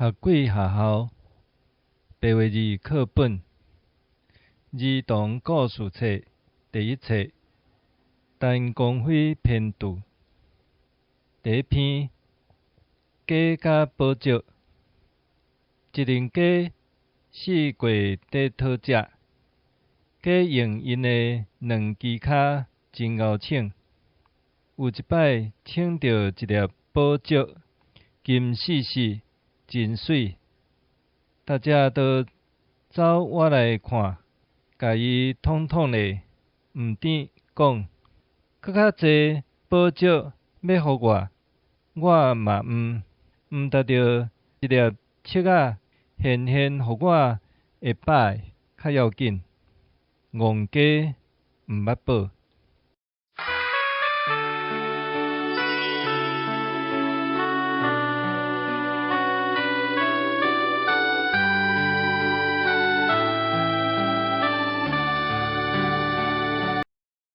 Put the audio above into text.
學鬼學校白話字課本兒童故事冊第一冊，陳光輝編著。第一篇，雞佮寶石。一陣雞四界佇討食，雞用𪜶的兩支跤真𠢕衝。有一擺衝著一粒寶石，金絲絲，真媠。大家都走倚來看，共伊統統咧，毋止講，閣較濟寶石欲予我，我嘛毋毋值著一粒粟仔，現現予我會飽較要緊。戇雞毋捌寶。